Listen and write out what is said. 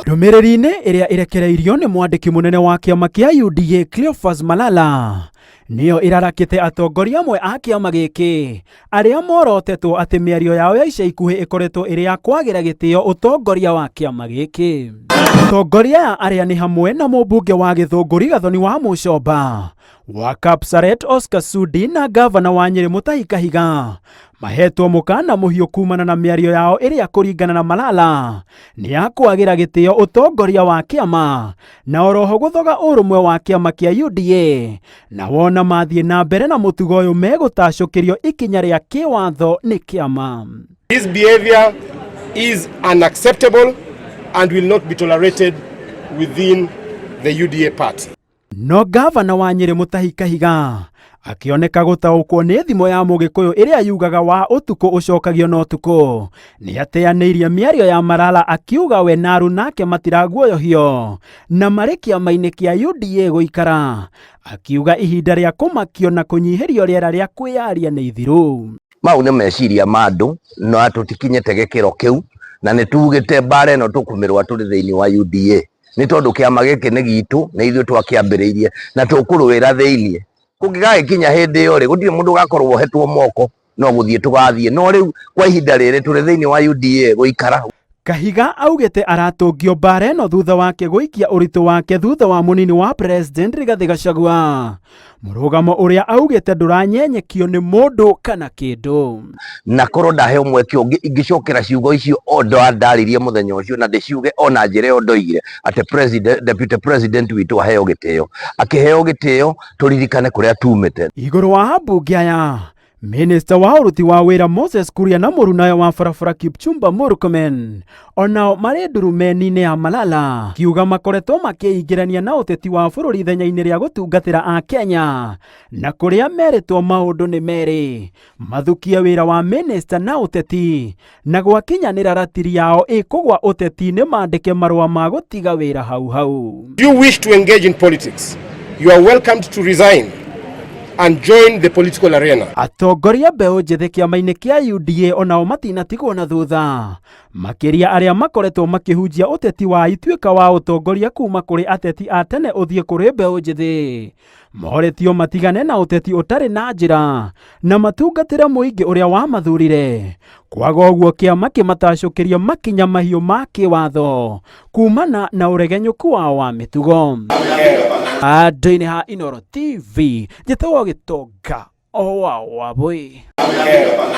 Ndũmĩrĩri-inĩ ĩrĩa ĩrekereirio nĩ mwandĩki mũnene wa kĩama kĩa UDA Cleophas Malala nĩyo ĩrarakĩte atongoria amwe a kĩama gĩkĩ arĩa morotetwo atĩ mĩario yao ya ica ikuhĩ ĩkoretwo ĩrĩ ya kwagĩra gĩtĩo ũtongoria wa kĩama gĩkĩ. Atongoria aya arĩa nĩ hamwe na mũmbunge wa Gĩthũngũri Gathoni wa Mũcomba wa Kapsaret Oscar Sudi na gavana wa Nyĩrĩ Mutahi Kahiga mahetwo mũkana mũhiũ kumana na mĩario yao ĩrĩa kũringana na Malala nĩ ya kwagĩra gĩtĩo ũtongoria wa kĩama na oroho gũthoga ũrũmwe wa kĩama kĩa UDA na wona mathiĩ na mbere na mũtugo ũyũ megũtacũkĩrio ikinya rĩa kĩwatho nĩ kĩama. This behavior is unacceptable and will not be tolerated within the UDA party. No gavana wa Nyĩrĩ Mutahi Kahiga akĩoneka gũtaũkwo nĩ thimo ya Mũgĩkũyũ ĩrĩa yugaga wa ũtukũ ũcokagio na ũtukũ nĩ ateanĩirie mĩario ya Malala akiuga we na arunake matiraguoyohio na marĩ kĩama-inĩ kĩa UDA gũikara akiuga ihinda rĩa kũmakio na kũnyihĩrio rĩera rĩa kwĩyaria nĩ ithiru. Mau nĩ meciria ma andũ no tũtikinyĩte gĩkĩro kĩu na nĩ tugĩte mbara ĩno tũkũmĩrũa tũrĩ thĩinĩ wa UDA nĩ tondũ kĩama gĩkĩ nĩ gitũ nĩ ithuĩ twakĩambĩrĩirie na tũkũrũĩra thĩinĩ kũngĩgagĩkinya hĩndĩ ĩyo rĩ gũtirĩ mũndũ ũgakorwo ohetwo moko no gũthiĩ tũgathiĩ no rĩu kwa ihinda rĩrĩ tũrĩ thĩinĩ wa UDA gũikara. Kahiga augĩte aratũngio mbara ĩno thutha wake gũikia ũritũ wake thutha wa mũnini wa president Rigathĩ Gachagua mũrũgamo ũrĩa augĩte ndũranyenyekio nĩ mũndũ kana kĩndũ. Na korwo ndaheo mweke ũngĩ ingĩcokera ciugo icio o ndaririe mũthenya ũcio na ndĩciuge ona njĩra ĩyo ndoigire atĩ president, deputy president witũ aheo gĩtĩo akĩheo gĩtĩo tũririkane kũrĩa tumĩte. Igũrũ wa ambunge aya Minista wa ũruti wa wĩra Moses Kuria na mũrunayo wa barabara Kipchumba Murkomen onao marĩ ndurumeni-inĩ ya Malala kiuga makoretwo makĩingĩrania na ũteti wa bũrũri ithenya-inĩ rĩa gũtungatĩra a Kenya na kũrĩa merĩtwo maũndũ nĩ merĩ mathukie wĩra wa minista na ũteti na gwakinyanĩra ratiri yao ĩkũgwa ũteti-inĩ mandĩke marũa ma gũtiga wĩra hau hau. If you wish to engage in politics, you are welcomed to resign and join the political arena. Atongoria mbeũ njĩthĩ kĩama-inĩ kĩa UDA onao matinatigwo na thutha makĩria arĩa makoretwo makĩhunjia ũteti wa ituĩka wa ũtongoria kuma kũrĩ ateti a tene ũthiĩ kũrĩ mbeũ njĩthĩ moretio matigane na ũteti ũtarĩ na njĩra na matungatĩre mũingĩ ũrĩa wamathurire kwaga ũguo kĩama kĩmatacũkĩria makinya mahiũ ma kĩwatho kumana na ũregenyũku wao wa mĩtugo. Andũ-inĩ ha Inooro TV njĩtagwo Gĩtonga o wa Wabũi.